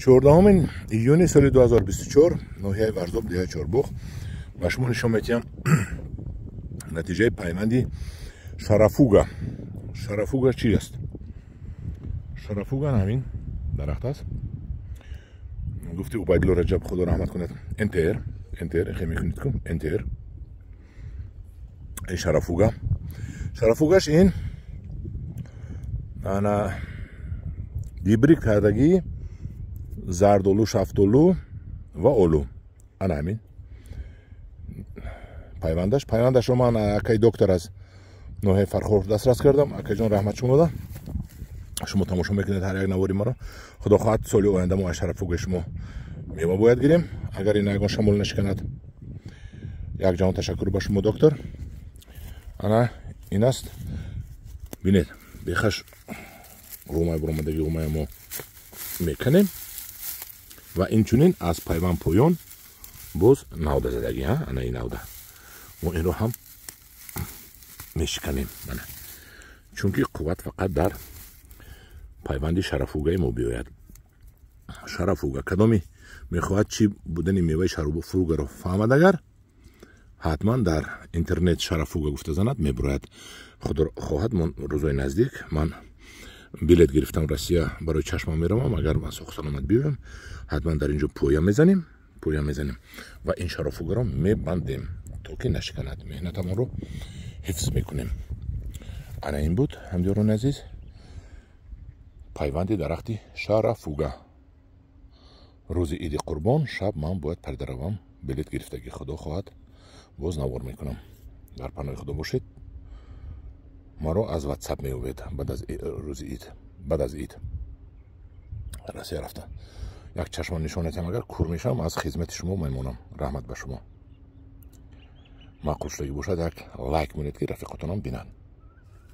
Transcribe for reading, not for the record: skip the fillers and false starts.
14 июни соли 2024, ноҳияи Варзоб, деҳаи Чорбоғ. Ба шумо нишон медиҳам натиҷаи пайванди шарафуга. Шарафуга чи аст? Шарафуга ҳамин дарахт аст. Гуфти Убайдулло Раҷаб, Худо раҳмат кунад, НТР, НТР хе мекунед ку НТР. Ин шарафуга. Шарафугаш ин ана гибрид кардагии зардолу, шафтолу ва олу. Ана ҳамин пайвандаш. Пайвандашро ман акаи доктор аз ноҳияи Фархор дастрас кардам. Акаҷон, раҳмат шумода. Шумо тамошо мекунед ҳар як навори маро. Худо хоҳад, соли оянда мо аз шарафугаи шумо мева бояд гирем, агар ин ягон шамол нашиканад. Як ҷаҳон ташаккур ба шумо, доктор. Ана ин аст, бинед, бехаш румай буромадаги, румая мо меканем ва инчунин аз пайванд поён боз навда задаги. Ана ин навда, мо инро ҳам мешиканем, мана, чунки қувват фақат дар пайванди шарафугаи мо биёяд. Шарафуга, кадоми мехоҳад чӣ будани меваи шарафугаро фаҳмад, агар ҳатман дар интернет шарафуга гуфта занад, мебурояд. Худо хоҳад, мон рӯзои наздик ман билет гирифтам, Россия барои чашма меравам. Агар ман соҳ саломат биёям, ҳатман дар инҷо поя мезанем, поя мезанем ва ин шарафугаро мебандем, то ки нашиканад. Меҳнатамонро ҳифз мекунем. Ана ин буд, ҳамдиёрони азиз, пайванди дарахти шарафуга. Рӯзи Иди Қурбон шаб ман бояд парида равам, билет гирифтагӣ. Худо хоҳад, боз навор мекунам. Дар паноҳи Худо бошед. Маро аз Ватсап меёбед. Баъд аз рӯзи ид, баъд аз ид Россия рафта, як чашма нишон метиҳам, агар кур мешавам, аз хизмати шумо мемонам. Раҳмат ба шумо. Маъқул шудагӣ бошад, як лайк монед, ки рафиқотонам бинанд.